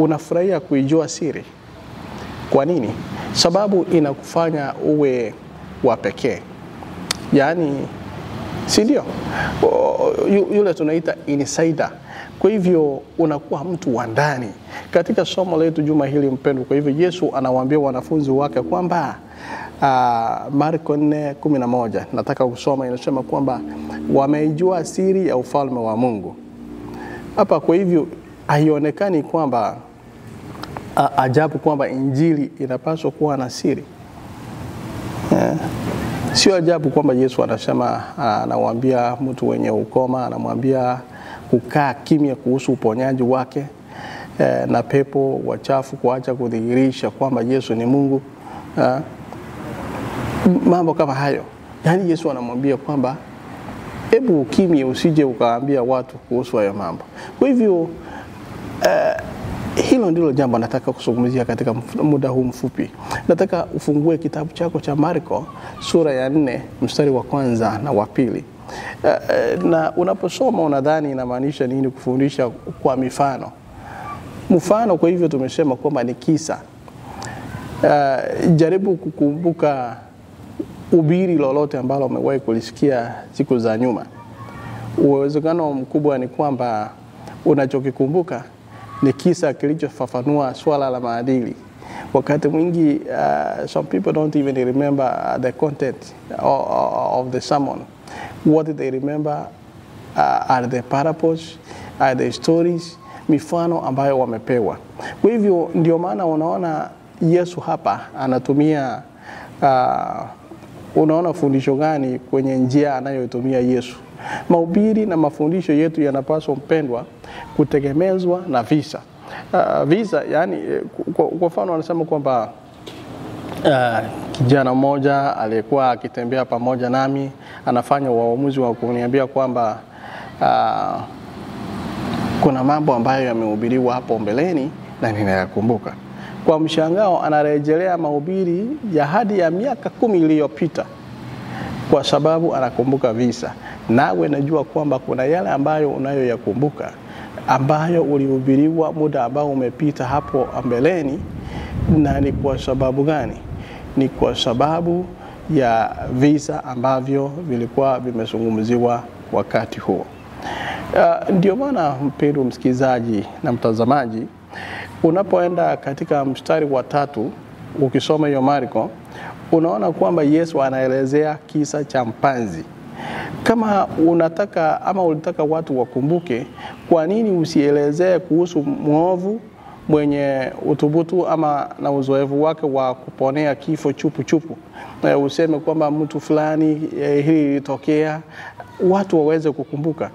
Unafurahia kuijua siri. Kwa nini? Sababu inakufanya uwe wa pekee. Yaani, si ndio? Yule tunaita insider. Kwa hivyo unakuwa mtu wa ndani. Katika somo letu juma hili mpendwa, kwa hivyo Yesu anawaambia wanafunzi wake kwamba Marko 4:11 nataka kusoma, inasema kwamba wameijua siri ya ufalme wa Mungu. Hapa kwa hivyo haionekani kwamba ajabu kwamba injili inapaswa kuwa na siri. Sio ajabu kwamba Yesu anasema, anawaambia mtu wenye ukoma, anamwambia kukaa kimya kuhusu uponyaji wake, na pepo wachafu kuacha kudhihirisha kwamba Yesu ni Mungu. Mambo kama hayo. Yaani Yesu anamwambia kwamba hebu ukimye, usije ukaambia watu kuhusu hayo mambo. Kwa hivyo hilo ndilo jambo nataka kuzungumzia katika muda huu mfupi. Nataka ufungue kitabu chako cha Marko sura ya 4 mstari wa kwanza na wa pili. Na unaposoma unadhani inamaanisha nini kufundisha kwa mifano? Mfano kwa hivyo tumesema kwamba ni kisa. Jaribu kukumbuka ubiri lolote ambalo umewahi kulisikia siku za nyuma. Uwezekano mkubwa ni kwamba unachokikumbuka ni kisa kilichofafanua swala la maadili. Wakati mwingi some people don't even remember the content of the sermon. What they remember are the parables, are the stories, mifano ambayo wamepewa. Kwa hivyo ndio maana unaona Yesu hapa anatumia unaona fundisho gani kwenye njia anayoitumia Yesu. Mahubiri na mafundisho yetu yanapaswa mpendwa kutegemezwa na visa. Visa yani kwa mfano anasema kwamba kijana mmoja aliyekuwa akitembea pamoja nami anafanya uamuzi wa kuniambia kwamba kuna mambo ambayo yamehubiriwa hapo mbeleni na ninayakumbuka. Kwa mshangao anarejelea mahubiri ya hadi ya miaka 10 iliyopita kwa sababu anakumbuka visa. Nawe najua kwamba kuna yale ambayo unayoyakumbuka ambayo ulihubiriwa muda ambao umepita hapo mbeleni, na ni kwa sababu gani? Ni kwa sababu ya visa ambavyo vilikuwa vimezungumziwa wakati huo. Ndio maana mpendwa msikizaji na mtazamaji, unapoenda katika mstari wa 3 ukisoma hiyo Marko, unaona kwamba Yesu anaelezea kisa cha mpanzi. Kama unataka ama ulitaka watu wakumbuke, kwa nini usielezee kuhusu mwovu mwenye uthubutu ama na uzoefu wake wa kuponea kifo chupu chupu? Useme kwamba mtu fulani hili lilitokea, watu waweze kukumbuka.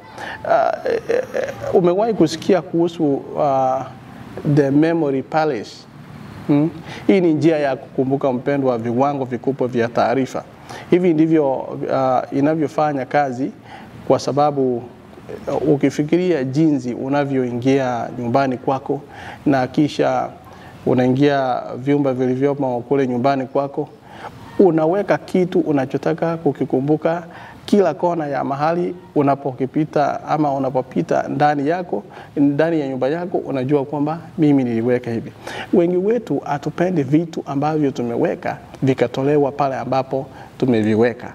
Umewahi kusikia kuhusu the memory palace? Hii ni njia ya kukumbuka mpendwa viwango vikubwa vya taarifa. Hivi ndivyo inavyofanya kazi, kwa sababu ukifikiria jinsi unavyoingia nyumbani kwako na kisha unaingia vyumba vilivyopo kule nyumbani kwako, unaweka kitu unachotaka kukikumbuka kila kona ya mahali unapokipita ama unapopita ndani yako, ndani ya nyumba yako, unajua kwamba mimi niliweka hivi. Wengi wetu hatupendi vitu ambavyo tumeweka vikatolewa pale ambapo tumeviweka.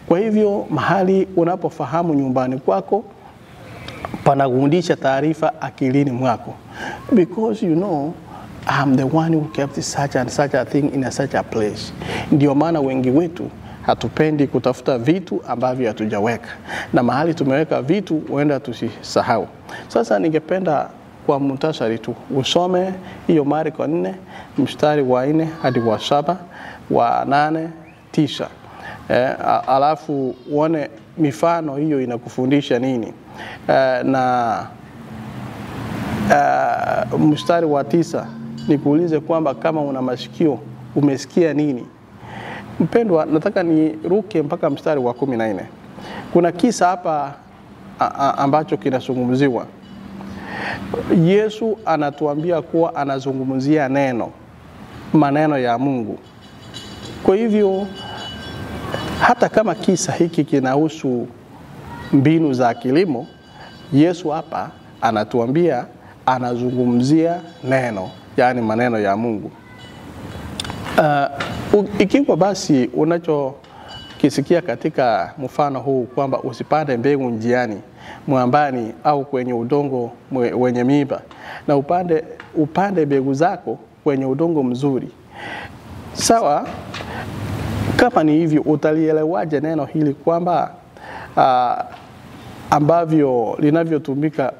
Kwa hivyo mahali unapofahamu nyumbani kwako panagundisha taarifa akilini mwako. Because you know, I'm the one who kept such and such a thing in a such a place. Ndio maana wengi wetu hatupendi kutafuta vitu ambavyo hatujaweka, na mahali tumeweka vitu huenda tusisahau. Sasa ningependa kwa muhtasari tu usome hiyo Marko 4 mstari wa 4 hadi wa 7, wa 8, 9. Alafu uone mifano hiyo inakufundisha nini. Na mstari wa 9 nikuulize kwamba kama una masikio umesikia nini? Mpendwa, nataka niruke mpaka mstari wa 14. Kuna kisa hapa ambacho kinazungumziwa. Yesu anatuambia kuwa anazungumzia neno, maneno ya Mungu. Kwa hivyo hata kama kisa hiki kinahusu mbinu za kilimo, Yesu hapa anatuambia anazungumzia neno, yani maneno ya Mungu. Ikiwa basi unachokisikia katika mfano huu kwamba usipande mbegu njiani, mwambani au kwenye udongo wenye miiba, na upande mbegu zako kwenye udongo mzuri. Sawa, kama ni hivyo, utalielewaje neno hili kwamba ambavyo linavyotumika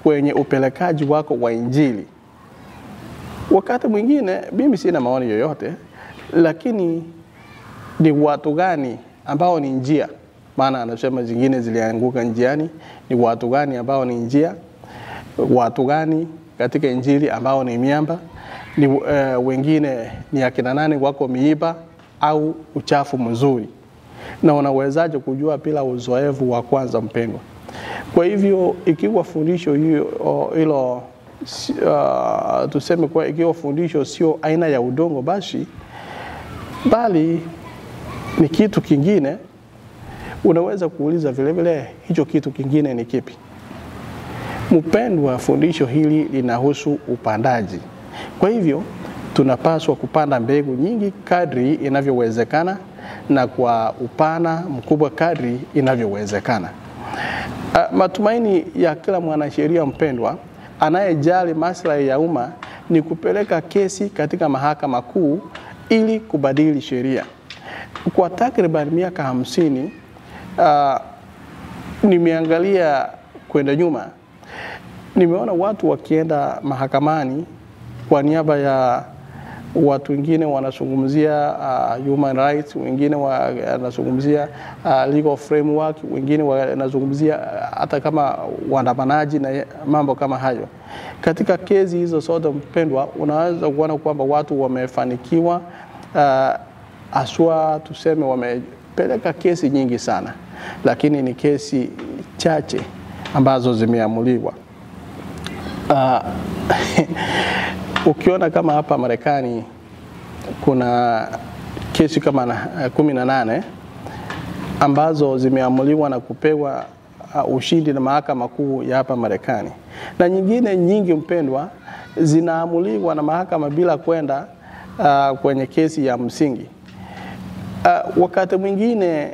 kwenye upelekaji wako wa Injili? Wakati mwingine mimi sina maoni yoyote, lakini ni watu gani ambao ni njia? Maana anasema zingine zilianguka njiani. Ni watu gani ambao ni njia? Watu gani katika Injili ambao ni miamba? Ni wengine ni akina nani wako miiba au uchafu mzuri? Na unawezaje kujua bila uzoefu wa kwanza, mpendwa? Kwa hivyo ikiwa fundisho hilo tuseme kwa ikiwa fundisho sio aina ya udongo basi, bali ni kitu kingine, unaweza kuuliza vile vile hicho kitu kingine ni kipi? Mpendwa, fundisho hili linahusu upandaji. Kwa hivyo tunapaswa kupanda mbegu nyingi kadri inavyowezekana na kwa upana mkubwa kadri inavyowezekana. Matumaini ya kila mwanasheria, mpendwa, anayejali maslahi ya umma ni kupeleka kesi katika mahakama kuu ili kubadili sheria. Kwa takriban miaka 50 nimeangalia kwenda nyuma, nimeona watu wakienda mahakamani kwa niaba ya watu wengine wanazungumzia human rights, wengine wanazungumzia legal framework, wengine wanazungumzia hata kama waandamanaji na mambo kama hayo. Katika kesi hizo zote, mpendwa, unaweza kuona kwamba watu wamefanikiwa, aswa tuseme wamepeleka kesi nyingi sana, lakini ni kesi chache ambazo zimeamuliwa. Ukiona kama hapa Marekani kuna kesi kama 18 ambazo zimeamuliwa na kupewa ushindi na mahakama kuu ya hapa Marekani, na nyingine nyingi, mpendwa, zinaamuliwa na mahakama bila kwenda kwenye kesi ya msingi. Wakati mwingine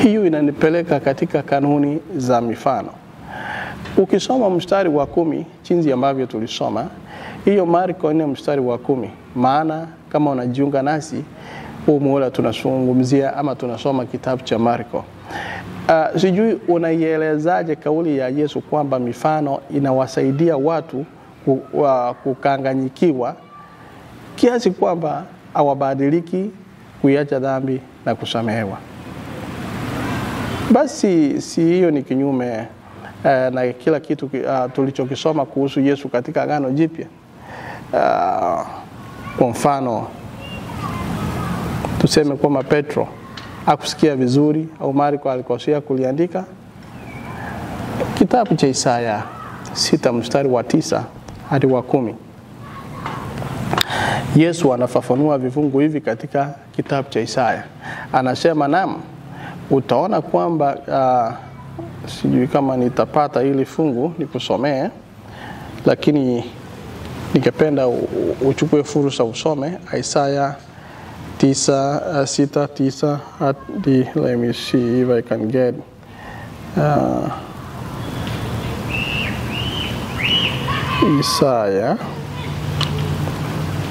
hiyo inanipeleka katika kanuni za mifano. Ukisoma mstari wa 10 jinsi ambavyo tulisoma hiyo Marko 4 mstari wa 10, maana kama unajiunga nasi huu muhula tunazungumzia ama tunasoma kitabu cha Marko. Sijui unaielezaje kauli ya Yesu kwamba mifano inawasaidia watu kukanganyikiwa kiasi kwamba hawabadiliki kuiacha dhambi na kusamehewa. Basi si hiyo ni kinyume na kila kitu tulichokisoma kuhusu Yesu katika Agano Jipya? Kwa mfano tuseme kwamba Petro hakusikia vizuri au Marko alikosea kuliandika. Kitabu cha Isaya 6 mstari wa 9 hadi wa 10. Yesu anafafanua vifungu hivi katika kitabu cha Isaya. Anasema naam, utaona kwamba sijui kama nitapata hili fungu nikusomee, lakini ningependa uchukue fursa usome Isaya 9 6 9 hadi, let me see if I can get Isaya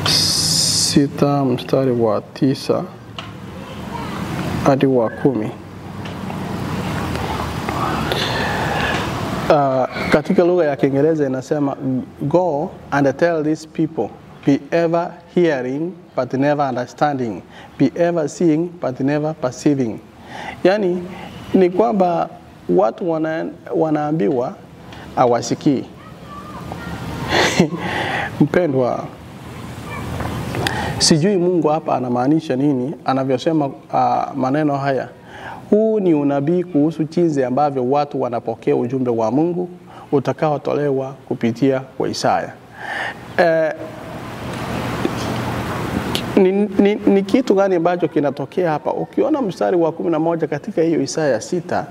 6 mstari wa 9 hadi wa 10. Katika lugha ya Kiingereza inasema, go and tell these people, be ever hearing but never understanding, be ever seeing but never perceiving. Yani ni kwamba watu wanaambiwa hawasikii. Mpendwa, sijui Mungu hapa anamaanisha nini anavyosema maneno haya. Huu ni unabii kuhusu jinsi ambavyo watu wanapokea ujumbe wa Mungu utakaotolewa kupitia kwa Isaya. Ni kitu gani ambacho kinatokea hapa? Ukiona mstari wa 11 katika hiyo Isaya 6,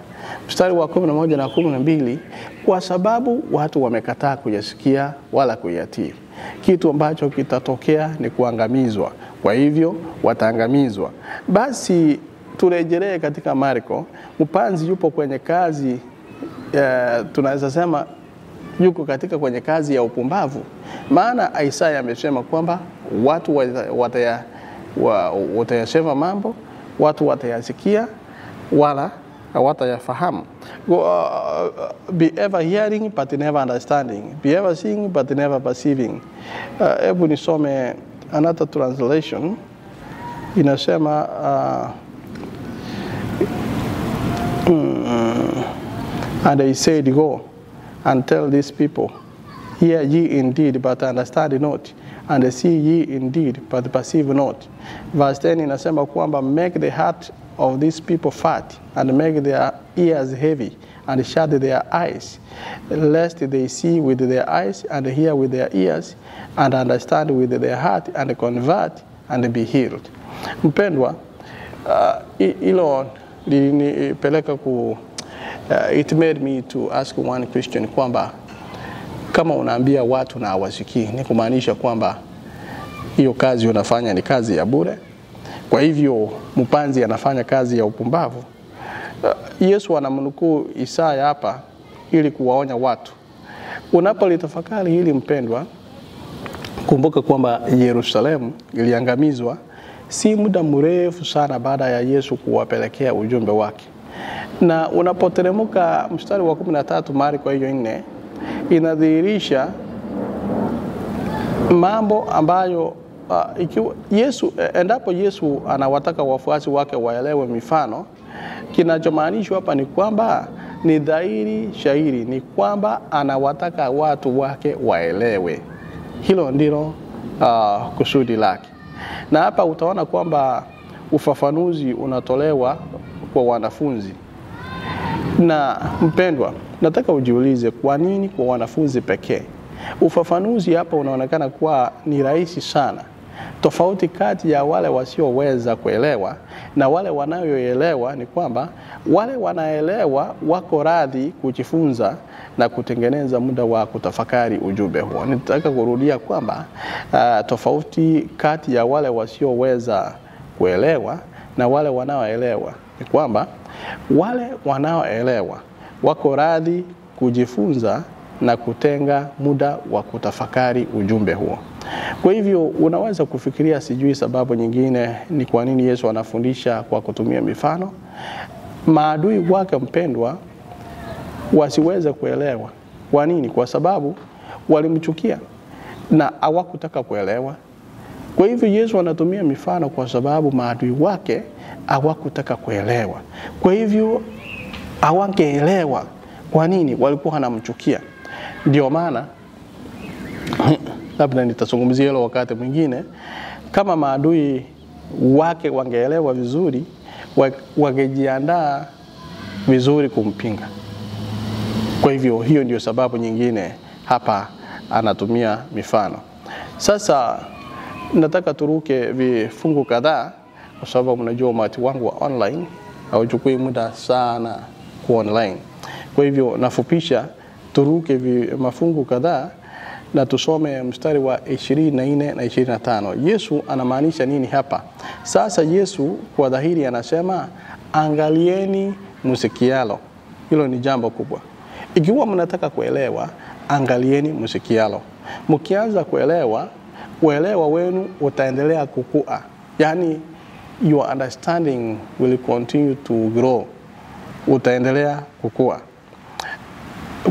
Mstari wa 11 na 12, kwa sababu watu wamekataa kuyasikia wala kuyatii. Kitu ambacho kitatokea ni kuangamizwa. Kwa hivyo wataangamizwa. Basi turejelee katika Marko. Mpanzi yupo kwenye kazi, tunaweza sema yuko katika kwenye kazi ya upumbavu. Maana Isaya amesema kwamba watu watayasema mambo, watu watayasikia wala hawatayafahamu. Be ever hearing but never understanding, be ever seeing but never perceiving. Hebu nisome another translation. Inasema and he said, go and tell these people, hear ye indeed but understand not, and see ye indeed but perceive not. Verse 10 inasema kwamba make the heart of these people fat, and make their ears heavy, and shut their eyes, lest they see with their eyes, and hear with their ears, and understand with their heart, and convert, and be healed. Mpendwa, hilo lilinipeleka ku it made me to ask one question, kwamba kama unaambia watu na hawasikii, ni kumaanisha kwamba hiyo kazi unafanya ni kazi ya bure. Kwa hivyo mpanzi anafanya kazi ya upumbavu. Yesu anamnukuu Isaya hapa ili kuwaonya watu. Unapolitafakari hili mpendwa, kumbuka kwamba Yerusalemu iliangamizwa si muda mrefu sana baada ya Yesu kuwapelekea ujumbe wake. Na unapoteremka mstari wa 13 Marko hiyo 4, inadhihirisha mambo ambayo ikiwa Yesu, endapo Yesu anawataka wafuasi wake waelewe mifano, kinachomaanishwa hapa ni kwamba ni dhahiri shahiri ni kwamba anawataka watu wake waelewe. Hilo ndilo kusudi lake. Na hapa utaona kwamba ufafanuzi unatolewa kwa wanafunzi. Na mpendwa, nataka ujiulize kwa nini kwa wanafunzi pekee? Ufafanuzi hapa unaonekana kuwa ni rahisi sana. Tofauti kati ya wale wasioweza kuelewa na wale wanaoelewa ni kwamba wale wanaelewa wako radhi kujifunza na kutengeneza muda wa kutafakari ujumbe huo. Nitaka kurudia kwamba tofauti kati ya wale wasioweza kuelewa na wale wanaoelewa ni kwamba wale wanaoelewa wako radhi kujifunza na kutenga muda wa kutafakari ujumbe huo. Kwa hivyo unaweza kufikiria, sijui sababu nyingine ni kwa nini Yesu anafundisha kwa kutumia mifano. Maadui wake mpendwa wasiweze kuelewa. Kwa nini? Kwa sababu walimchukia na hawakutaka kuelewa. Kwa hivyo Yesu anatumia mifano kwa sababu maadui wake hawakutaka kuelewa. Kwa hivyo hawangeelewa. Kwa nini? Walikuwa wanamchukia. Ndio maana labda nitazungumzia hilo wakati mwingine. Kama maadui wake wangeelewa vizuri, wangejiandaa vizuri kumpinga. Kwa hivyo hiyo ndio sababu nyingine hapa anatumia mifano. Sasa nataka turuke vifungu kadhaa kwa sababu mnajua umati wangu wa online hauchukui muda sana ku online. Kwa hivyo nafupisha, turuke mafungu kadhaa na tusome mstari wa 24 na 25. Yesu anamaanisha nini hapa? Sasa Yesu kwa dhahiri anasema angalieni msikialo. Hilo ni jambo kubwa. Ikiwa mnataka kuelewa, angalieni msikialo. Mkianza kuelewa, uelewa wenu utaendelea kukua. Yani your understanding will continue to grow. Utaendelea kukua.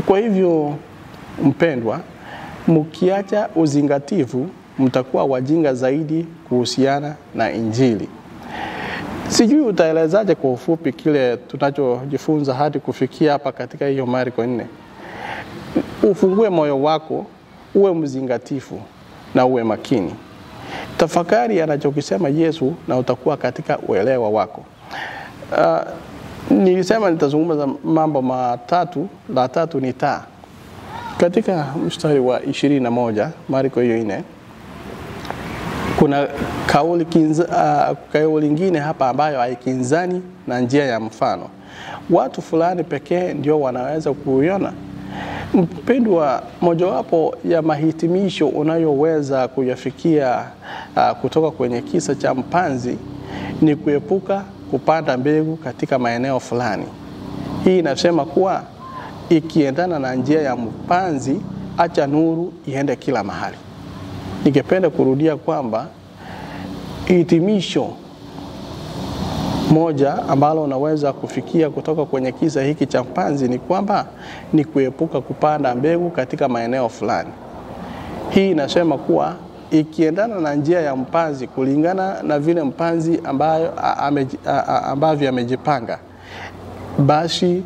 Kwa hivyo mpendwa, mkiacha uzingativu mtakuwa wajinga zaidi kuhusiana na Injili. Sijui utaelezaje kwa ufupi kile tunachojifunza hadi kufikia hapa katika hiyo Marko 4. Ufungue moyo wako, uwe mzingatifu na uwe makini. Tafakari anachokisema Yesu na utakuwa katika uelewa wako. Nilisema nitazungumza mambo matatu, la tatu ni taa. Katika mstari wa 21 Marko hiyo 4, kuna kauli nyingine hapa ambayo haikinzani na njia ya mfano. Watu fulani pekee ndio wanaweza kuiona. Mpendwa, mojawapo ya mahitimisho unayoweza kuyafikia kutoka kwenye kisa cha mpanzi ni kuepuka kupanda mbegu katika maeneo fulani. Hii inasema kuwa ikiendana na njia ya mpanzi, acha nuru iende kila mahali. Ningependa kurudia kwamba hitimisho moja ambalo unaweza kufikia kutoka kwenye kisa hiki cha mpanzi ni kwamba ni kuepuka kupanda mbegu katika maeneo fulani. Hii inasema kuwa ikiendana na njia ya mpanzi, kulingana na vile mpanzi ambavyo amejipanga, basi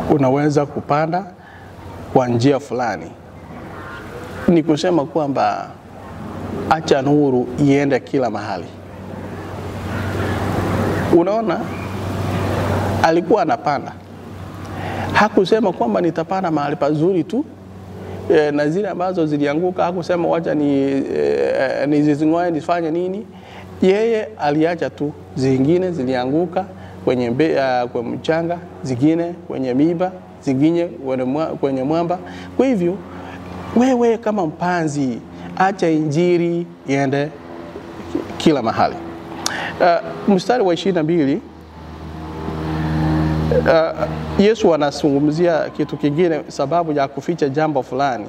unaweza kupanda kwa njia fulani. Ni kusema kwamba acha nuru iende kila mahali. Unaona, alikuwa anapanda. Hakusema kwamba nitapanda mahali pazuri tu, na zile ambazo zilianguka hakusema wacha nizizingoe nifanye nini. Yeye aliacha tu, zingine zilianguka kwenye kwa mchanga, zingine kwenye miiba, zingine kwenye mwamba. Kwa hivyo wewe kama mpanzi, acha injili iende kila mahali. Mstari wa 22, Yesu anazungumzia kitu kingine, sababu ya kuficha jambo fulani,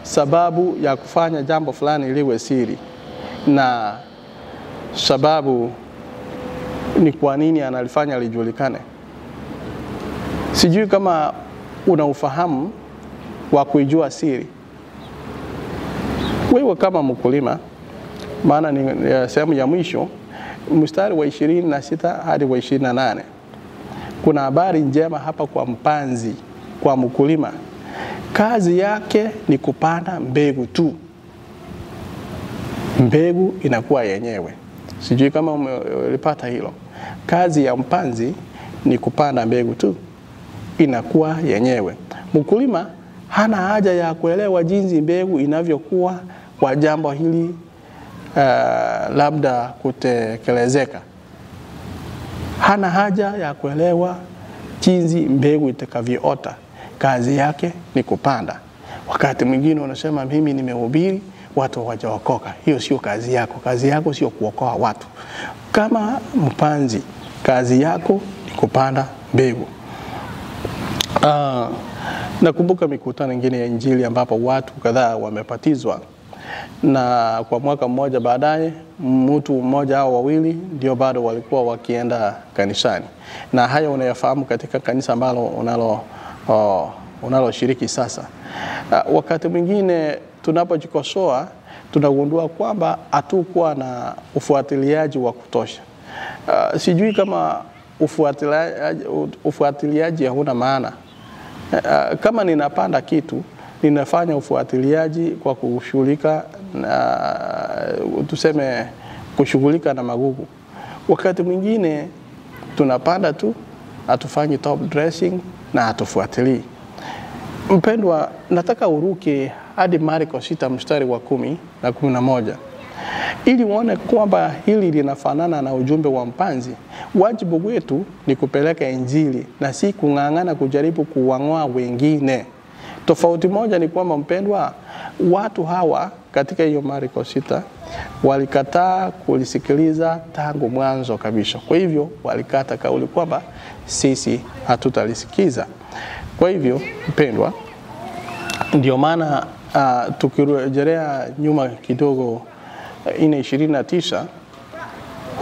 sababu ya kufanya jambo fulani liwe siri, na sababu ni kwa nini analifanya lijulikane. Sijui kama una ufahamu wa kuijua siri. Wewe kama mkulima, maana ni sehemu ya mwisho, mstari wa 26 hadi wa 28. Kuna habari njema hapa kwa mpanzi, kwa mkulima. Kazi yake ni kupanda mbegu tu. Mbegu inakuwa yenyewe. Sijui kama umelipata hilo. Kazi ya mpanzi ni kupanda mbegu tu, inakuwa yenyewe. Mkulima hana haja ya kuelewa jinsi mbegu inavyokuwa kwa jambo hili labda kutekelezeka. Hana haja ya kuelewa jinsi mbegu itakavyoota. Kazi yake ni kupanda. Wakati mwingine unasema mimi nimehubiri, watu hawajaokoka. Hiyo sio kazi yako. Kazi yako sio kuokoa watu. Kama mpanzi, kazi yako ni kupanda mbegu. Nakumbuka mikutano mingine ya injili ambapo watu kadhaa wamepatizwa, na kwa mwaka mmoja baadaye mtu mmoja au wawili ndio bado walikuwa wakienda kanisani. Na hayo unayafahamu katika kanisa ambalo unaloshiriki sasa. Wakati mwingine tunapojikosoa tunagundua kwamba hatukuwa na ufuatiliaji wa kutosha. Sijui kama ufuatiliaji hauna maana. Kama ninapanda kitu, ninafanya ufuatiliaji kwa kushughulika na, tuseme kushughulika na magugu. Wakati mwingine tunapanda tu, hatufanyi top dressing na hatufuatilii. Mpendwa, nataka uruke hadi Marko 6 mstari wa 10 na 11 ili uone kwamba hili linafanana na ujumbe wa mpanzi. Wajibu wetu ni kupeleka injili na si kung'ang'ana kujaribu kuwang'oa wengine. Tofauti moja ni kwamba mpendwa, watu hawa katika hiyo Marko 6 walikataa kulisikiliza tangu mwanzo kabisa. Kwa hivyo walikata kauli kwamba sisi hatutalisikiza. Kwa hivyo mpendwa, ndio maana tukirejelea nyuma kidogo 4:29,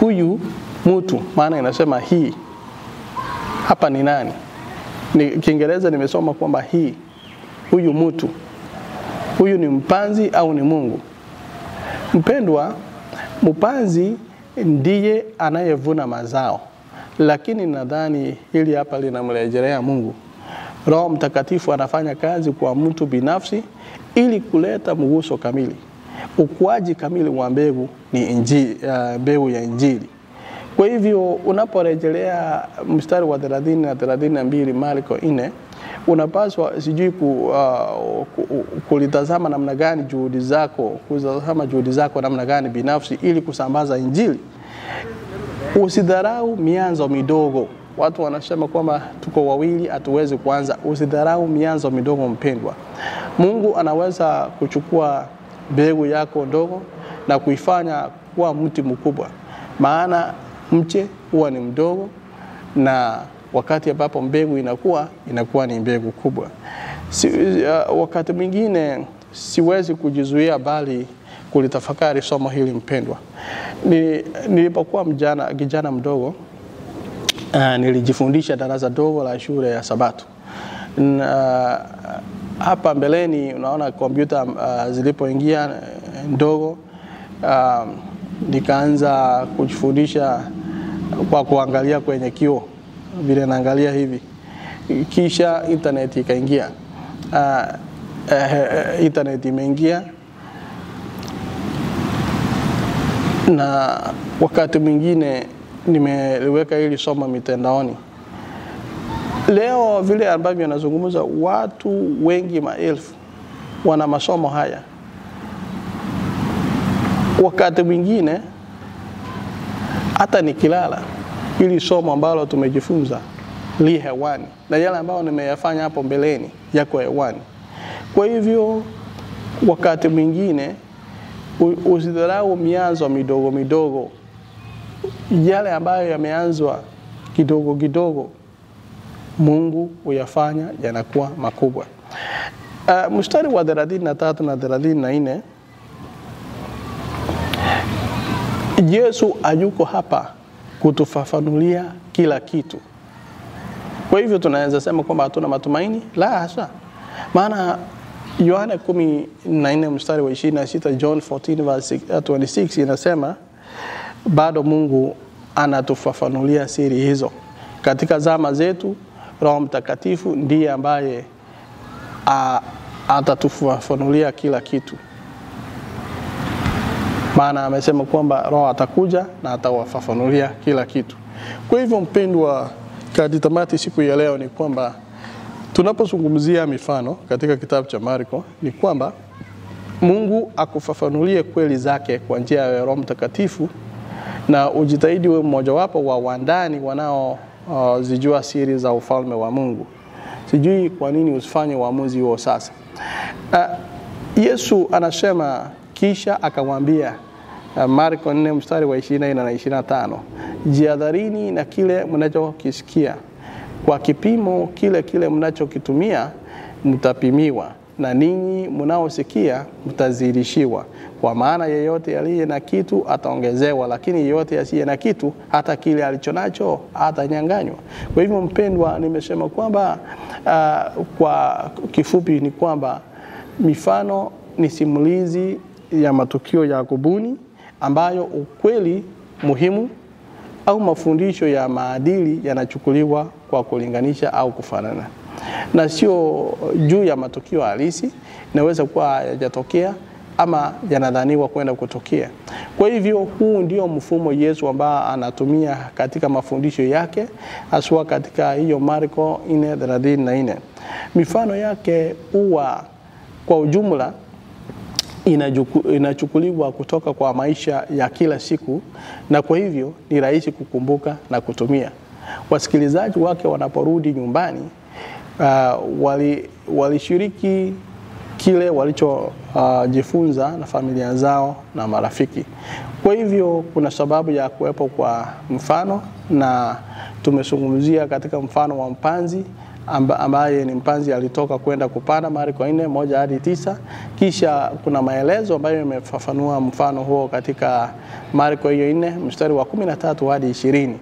huyu mtu, maana inasema hii hapa ni nani? Ni Kiingereza nimesoma kwamba hii, huyu mtu, huyu ni mpanzi au ni Mungu? Mpendwa, mpanzi ndiye anayevuna mazao, lakini nadhani hili hapa linamrejelea Mungu. Roho Mtakatifu anafanya kazi kwa mtu binafsi ili kuleta mguso kamili. Ukuaji kamili wa mbegu ni injili, mbegu ya injili. Kwa hivyo unaporejelea mstari wa 30 na 32 Marko 4, unapaswa sijui kulitazama namna gani juhudi zako, kuzitazama juhudi zako namna gani binafsi ili kusambaza injili. Usidharau mianzo midogo. Watu wanasema kwamba tuko wawili hatuwezi kuanza. Usidharau mianzo midogo, mpendwa. Mungu anaweza kuchukua mbegu yako ndogo na kuifanya kuwa mti mkubwa. Maana mche huwa ni mdogo, na wakati ambapo mbegu inakuwa ni mbegu kubwa. Wakati mwingine siwezi kujizuia bali kulitafakari somo hili, mpendwa. Nilipokuwa kijana mdogo, nilijifundisha darasa dogo la shule ya Sabato. Hapa mbeleni unaona kompyuta zilipoingia ndogo, nikaanza kujifundisha kwa kuangalia kwenye kioo, vile naangalia hivi. Kisha internet ikaingia. Internet imeingia, na wakati mwingine nimeliweka hili somo mitandaoni. Leo vile ambavyo nazungumza, watu wengi maelfu wana masomo haya. Wakati mwingine hata nikilala, hili somo ambalo tumejifunza li hewani, na yale ambayo nimeyafanya hapo mbeleni yako hewani. Kwa hivyo wakati mwingine usidharau mianzo midogo midogo, yale ambayo yameanzwa kidogo kidogo, Mungu huyafanya yanakuwa makubwa. Mstari wa 33 na 34, Yesu hayuko hapa kutufafanulia kila kitu. Kwa hivyo tunaweza sema kwamba hatuna matumaini? La hasha. Maana Yohana 14 mstari wa 26, John 14 verse 26 inasema bado Mungu anatufafanulia siri hizo. Katika zama zetu Roho Mtakatifu ndiye ambaye atatufafanulia kila kitu. Maana amesema kwamba Roho atakuja na atawafafanulia kila kitu. Kwa hivyo mpendwa, katika tamati siku ya leo ni kwamba tunapozungumzia mifano katika kitabu cha Marko ni kwamba Mungu akufafanulie kweli zake kwa njia ya Roho Mtakatifu, na ujitahidi wewe mmojawapo wa wandani wanao zijua siri za ufalme wa Mungu. Sijui kwa nini usifanye uamuzi huo sasa. Yesu anasema kisha akawaambia, Marko 4 mstari wa 24 na 25, jihadharini na kile mnachokisikia. Kwa kipimo kile kile mnachokitumia mtapimiwa, na ninyi mnaosikia mtazidishiwa. Kwa maana yeyote aliye na kitu ataongezewa, lakini yeyote asiye na kitu hata kile alichonacho atanyang'anywa. Kwa hivyo mpendwa, nimesema kwamba kwa kifupi ni kwamba mifano ni simulizi ya matukio ya kubuni ambayo ukweli muhimu au mafundisho ya maadili yanachukuliwa kwa kulinganisha au kufanana, na sio juu ya matukio halisi. Inaweza kuwa hayajatokea ama yanadhaniwa kwenda kutokea. Kwa hivyo huu ndio mfumo Yesu ambao anatumia katika mafundisho yake, haswa katika hiyo Marko 4:34. Mifano yake huwa kwa ujumla inachukuliwa kutoka kwa maisha ya kila siku, na kwa hivyo ni rahisi kukumbuka na kutumia. Wasikilizaji wake wanaporudi nyumbani, walishiriki kile walichojifunza na familia zao na marafiki. Kwa hivyo kuna sababu ya kuwepo kwa mfano, na tumezungumzia katika mfano wa mpanzi ambaye ni mpanzi alitoka kwenda kupanda, Marko 4:1-9. Kisha kuna maelezo ambayo yamefafanua mfano huo katika Marko 4 mstari wa 13 hadi 20.